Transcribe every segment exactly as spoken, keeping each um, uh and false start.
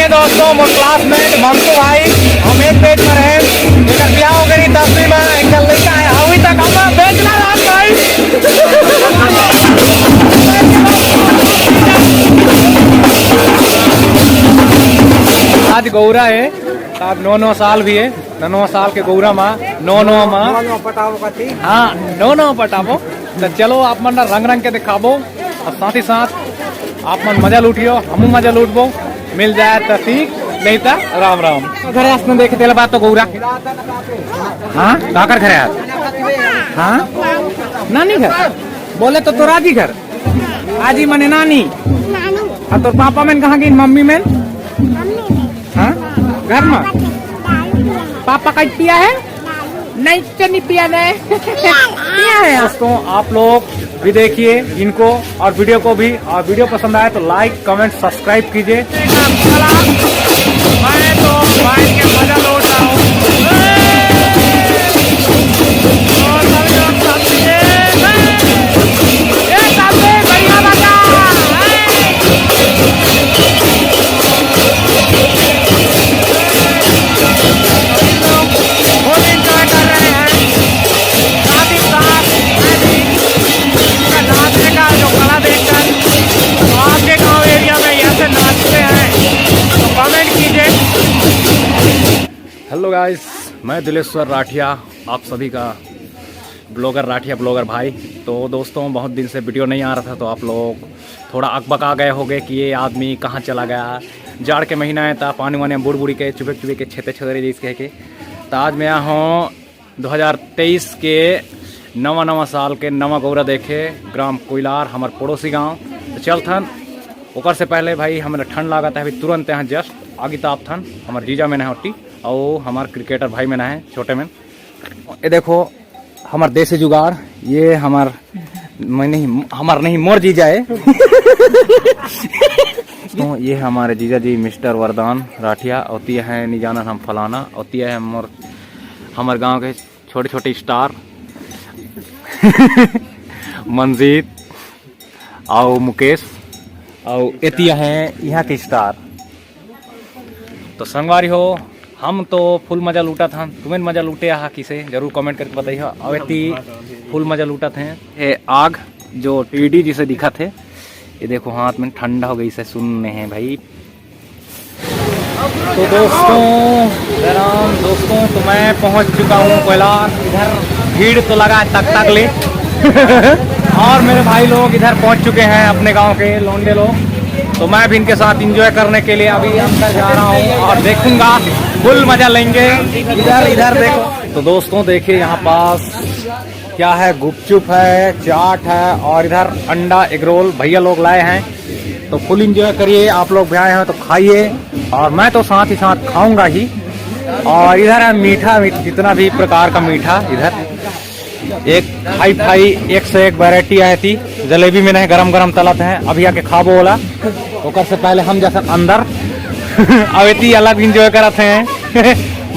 दोस्तों, मोर क्लासमेट मंटू भाई, हम एक बैच में रहे। एकर बियाह हो गई दसवीं में, एकर लड़का है, अभी तक हम बैच ना रात भाई। आज गौरा है, आज नौ नौ साल भी है, नौ नौ साल के गौरा माँ, नौ नौ माँ। हाँ, नौ नौ पटाबो। तो चलो, आप मन ला रंग रंग के दिखाबो और साथ ही साथ आप मन मजा लूटियो, हमू मजा लूटबो। मिल जाए तो ठीक, नहीं तो राम राम। घर आस में देखे तेला बात तो गौरा। हाँ, काकर घर है? हाँ, नानी घर। बोले तो तोरा जी घर। आजी मने नानी। नानी। और तोर पापा मन कहाँ गइन? मम्मी मन? मम्मी ने। हाँ, घर में। दारू पिया है। पापा का पिया है? दारू। नहीं, चनी पिया नहीं। पिया है। पिया है। दोस्तों, आप लोग भी देखिए इनको और वीडियो को भी, और वीडियो पसंद आए तो लाइक, कमेंट, सब्सक्राइब कीजिए। मैं तो भाई के मजा लूट रहा हूँ। तो सभी लोग साथ दीजिए। ये सबसे बढ़िया मजा। फुल एंजॉय कर रहे हैं। साथ ही साथ मैं भी इनका नाचने का जो कला देखकर, तो आपके गांव एरिया में ऐसे नाचते हैं तो कमेंट कीजिए। हेलो गाइस, मैं दिलेश्वर राठिया, आप सभी का ब्लॉगर राठिया ब्लॉगर भाई। तो दोस्तों, बहुत दिन से वीडियो नहीं आ रहा था, तो आप लोग थोड़ा अकबका गए होगे कि ये आदमी कहाँ चला गया। जाड़ के महीना है, ता पानी वानी में बुड़ बुड़ी के, चुबे चुबे के, छेते छेते रही कह के। तो आज मैं आया हूँ दो हज़ार तेईस के नवा नवा साल के नवा गौरा देखे, ग्राम कोइलार, हमार पड़ोसी गांव। तो चलथन, ओकर से पहले भाई, हमरा ठंड लागत है, अभी तुरंत यहाँ जस्ट आगी तापथन। हमार जीजा में ना होती, और हमार क्रिकेटर भाई में ना है, छोटे में। ये देखो, हमार देसी जुगाड़, ये हमार, मैं नहीं, हमार नहीं, मोर जीजा है। तो ये हमारे जीजा जी मिस्टर वरदान राठिया, और तिया है निजानन हम फलाना, और तिया है मोर, हमार गांव के छोटे छोटे स्टार मंजीत, आओ मुकेश, आओ एतिया है यहाँ के स्टार। तो संगवारी हो, हम तो फुल मजा लूटत हन, तुमन मजा लूटे आहा किसे, जरूर कमेंट करके बताइए। अउ एती फुल मजा लूटत हैं। ये आग जो टीडी जिसे दिखत है, ये देखो हाथ में ठंडा हो गई से सुनने हैं भाई। तो दोस्तों, जय राम दोस्तों, तो मैं पहुंच चुका हूँ कोयलार। इधर भीड़ तो लगा है तक तक ले। और मेरे भाई लोग इधर पहुंच चुके हैं, अपने गांव के लौंडे लोग। तो मैं भी इनके साथ एंजॉय करने के लिए अभी अंदर जा रहा हूँ और देखूंगा, फुल मजा लेंगे। इधर, इधर देखो। तो दोस्तों, देखिए यहाँ पास क्या है, गुपचुप है, चाट है और इधर अंडा एग रोल भैया लोग लाए हैं। तो फुल एंजॉय करिए, आप लोग भी आए हैं तो खाइए, और मैं तो साथ ही साथ खाऊंगा ही। और इधर है मीठा, मी-, जितना भी प्रकार का मीठा इधर, एक हाई फाई, एक से एक वैरायटी आए थी। जलेबी में नहीं, गरम गरम तलत हैं, अभी आके खाबो वाला। ओकर से पहले हम जैसे अंदर अवेती अलग एंजॉय करत हैं।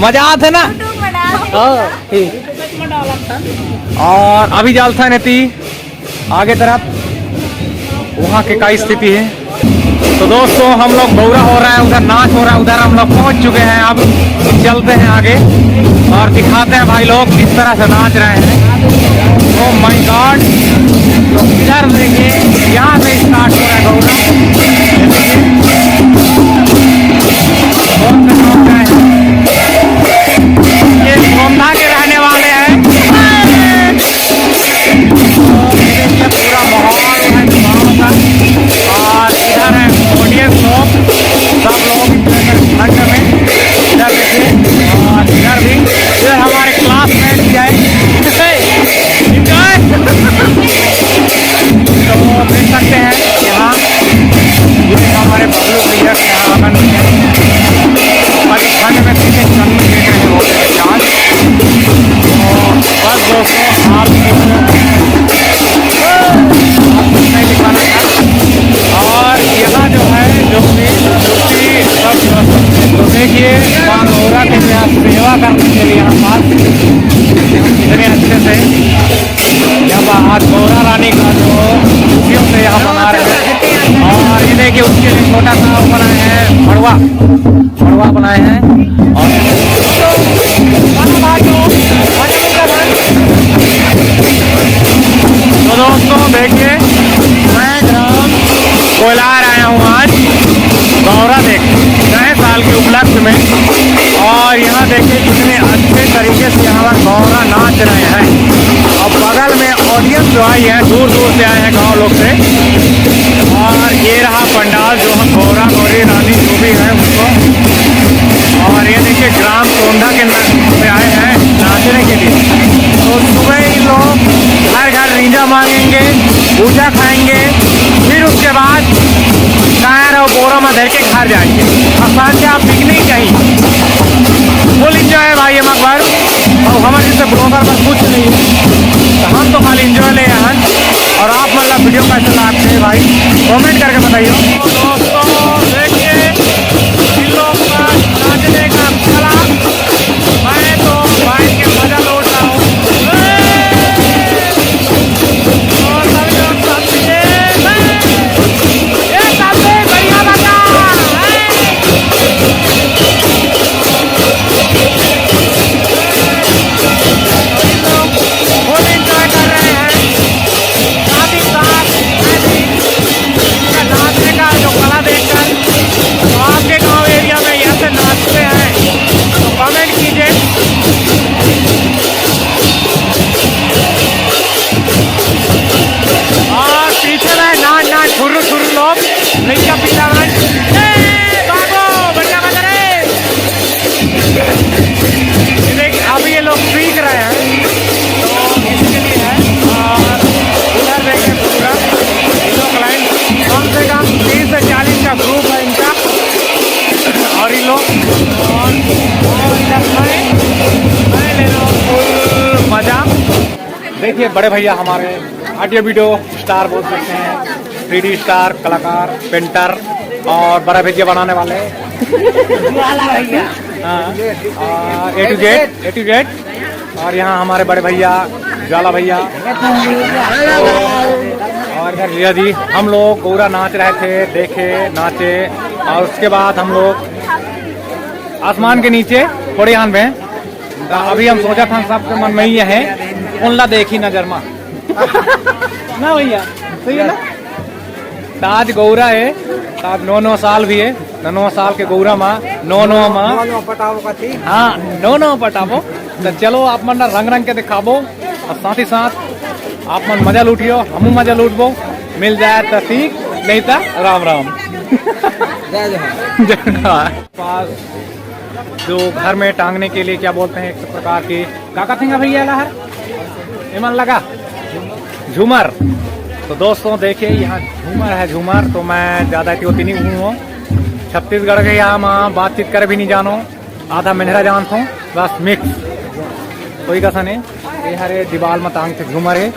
मजा आत है ना? हाँ, ठीक। और अभी जालथन एती आगे तरफ, वहाँ के का स्थिति है। तो दोस्तों, हम लोग गौरा हो रहा है, उधर नाच हो रहा है, उधर हम लोग पहुँच चुके हैं। अब चलते हैं आगे और दिखाते हैं भाई लोग किस तरह से नाच रहे हैं। Oh my God, तो इधर देखिए, यहाँ से स्टार्ट हो रहा है गौरा। ये गोंधा के रहने वाले हैं। ये पूरा माहौल है गाँव का। और इधर है ऑडियंस लोग, सब लोग ठंड में इधर देखिए। और इधर भी, इधर हमारे क्लासमेट भी आए। एंजॉय। तो देख सकते हैं यहाँ, ये हमारे बबलू भैया के यहाँ आंगन में है। अभी ठंड में पीछे जन्म दे रहे हैं वो जान। तो बस दोस्तों, आप नहीं दिखाना था। और यहाँ जो है, जो भी मूर्ति सब, तो देखिए, माँ गौरा के जो है सेवा करने के लिए यहाँ पास, इतने अच्छे से यहाँ पर आज गौरा रानी का जो खुशियों से यहाँ मना रहे हैं। और ये कि उसके लिए छोटा सा वो बनाए हैं मड़वा, मड़वा बनाए हैं। और तो दोस्तों, देखिए, मैं ग्राम कोलार आया हूँ आज गौरा देख, नए साल के उपलक्ष्य में। और यहाँ देखिए, कितने अच्छे तरीके से यहाँ पर गौरा नाच रहे हैं। और बगल में ऑडियंस जो आई है, दूर दूर से आए हैं गांव लोग से। और ये रहा पंडाल, जो हम गौरा गौरी रानी जो भी है उनको। और ये देखिए, ग्राम सोंधा के नाच पे आए हैं नाचने के लिए। तो सुबह ही लोग हर घर रींजा मांगेंगे, पूजा खाएंगे, फिर उसके बाद कायर और बोरा में धर के घर जाएंगे। और सांझे आप पिकनिक कहीं फुल एंजॉय है भाई, हम अकबर। और हमारे जैसे ब्लॉगर पर कुछ नहीं है, तो हम तो खाली एंजॉय ले यहाँ। और आप मतलब वीडियो कैसे लागथे भाई, कमेंट करके बताइए। दोस्तों, देखिए, इन लोग का नाचने का कला, मैं तो भाई के मजा लूट रहा हूँ। और सभी लोग साथ दीजिए। ये सबसे बढ़िया मजा है। फुल एंजॉय कर रहे हैं। साथ ही साथ मैं भी इनका नाचने का जो कला देखकर, तो आपके गांव एरिया में ऐसे नाचते हैं तो कमेंट कीजिए। और पीछे में नाच नाच छुर्रू छुर्रू लोग, लइका पीला मन। ए, भागो, बढ़िया बजा रे। ये देख, अब ये लोग पीक रहे हैं, तो इसके लिए है। और उधर देखें पूरा, ये लोग लाइन कम से कम तीस से चालीस का ग्रुप है इनका। और ये लोग, और, और इधर मैं, मैं ले रहा हूँ फुल मजा। देखिए, बड़े भैया हमारे ऑडियो वीडियो स्टार बोल सकते हैं, थ्री डी स्टार, कलाकार, पेंटर और बड़ा भैया बनाने वाले। हाँ, A to Z, A to Z. और यहाँ हमारे बड़े भैया, ज्वाला भैया। और इधर जीजा जी, हम लोग गौरा नाच रहे थे, देखे, नाचे। और उसके बाद हम लोग आसमान के नीचे थोड़े यहाँ में, तो अभी हम सोचा था सबके मन में ही है, कौन ला देखी नजर मा। ना भैया, सही है ना? तो आज गौरा है, तो आज नौ नौ साल भी है, तो नौ साल के गौरा माँ, नौ नौ माँ। नौ नौ पटाओ का थी। हाँ, नौ नौ पटाबो। तो चलो, आप मन ला रंग रंग के दिखाबो और साथ ही साथ आप मन मजा लूटियो, हमू मजा लूटबो। मिल जाए तो ठीक, नहीं तो राम राम। जय जोहार। जय जोहार। पास जो घर में टांगने के लिए क्या बोलते हैं, एक प्रकार की, का कहते हैं भैया, एला हर? एमन लगा झूमर। तो दोस्तों, देखिए, यहाँ झूमर है, झूमर। तो मैं ज़्यादा एती ओती नहीं घूमो। छत्तीसगढ़ के यहाँ, वहाँ बातचीत करे भी नहीं जानो, आधा मेहरा जानत हो, बस मिक्स। कोई कसा नहीं। ये हरे दीवाल में टांग के झूमर है।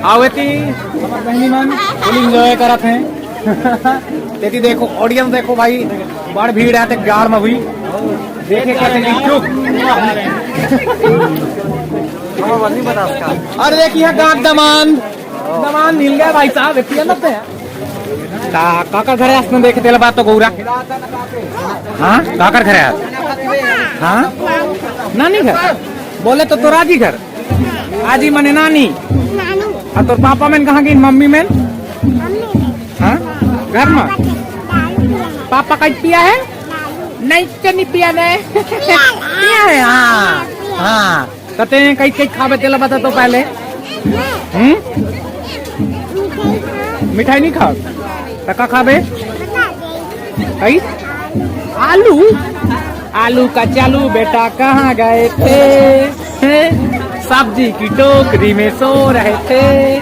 आओ एती, हमर बहिनी मन फुल एंजॉय करत हैं। तेती देखो, ऑडियंस देखो भाई, बड़ भीड़ है, ते गाड़ में हुई। देखे कैसे कि चुप। अरे देखिए, यहाँ गांठ दमान, दमान मिल गया भाई साहब, एती अंदर से। का, काकर घरे आस में देखे तेला बात तो गौरा। हाँ, काकर घरे आस? हाँ? नानी घर? बोले तो तोर आजी घर। आजी मने नानी। नानू। और तोर पापा मन कहाँ गिन, मम्मी मन? मम्मी। हाँ? घर में? दारू पिया है। पापा कहीं पिया है? दारू। नहीं, तो नहीं पिया ने। पिया है। पिया है, हाँ। हाँ। कते कहीं, कहीं खाबे तेला बता तो पहले। हम्म? मिठाई नहीं खा? तो का खाबे? कहीं? आलू? आलू का चालू बेटा कहाँ गए थे? हैं? सब्जी की टोकरी में सो रहे थे।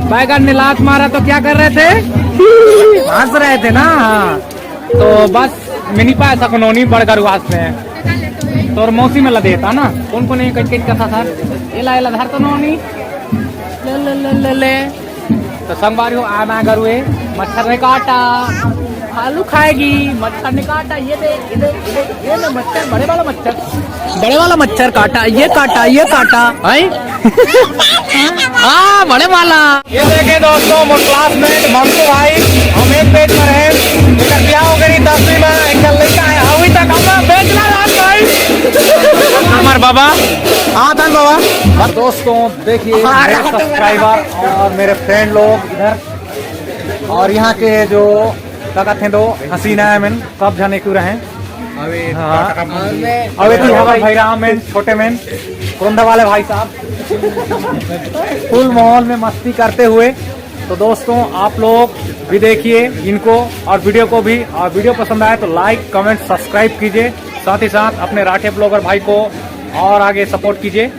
बैगन ने लात मारा तो क्या कर रहे थे? हंस रहे थे ना। हाँ। तो बस मिनी पाए सको नोनी बड़ गरु आस में। तोर मौसी में लदे था ना, कौन कौन एक एक कथा था। एला, एला धर तो नोनी। ले, ले, ले, ले, ले। तो संगवारी हो, आना गरुए, मच्छर ने काटा। आलू खाएगी, मच्छर ने काटा। ये देख, ये देख, ये देख, ये ना मच्छर, बड़े वाला मच्छर, बड़े वाला मच्छर काटा, ये काटा, ये काटा है। हाँ, बड़े वाला। ये देखे दोस्तों, मोर क्लासमेट मंटू भाई, हम एक बैच पर हैं। एकर बियाह हो गई दसवीं में, एक लड़का है, अभी तक हम बेचना रात भाई। हमारे बाबा। हाँ, धन बाबा। दोस्तों, देखिए, मेरे सब्सक्राइबर और मेरे फ्रेंड लोग इधर, और यहाँ के जो का कहते हैं, दो हसीना है, मैन सब जने क्यों रहे। हाँ। अबे तू हमारा भाई राम मैन, छोटे मैन, कोरंदा वाले भाई साहब, फुल माहौल में मस्ती करते हुए। तो दोस्तों, आप लोग भी देखिए इनको और वीडियो को भी, और वीडियो पसंद आए तो लाइक, कमेंट, सब्सक्राइब कीजिए, साथ ही साथ अपने राठे ब्लॉगर भाई को और आगे सपोर्ट कीजिए।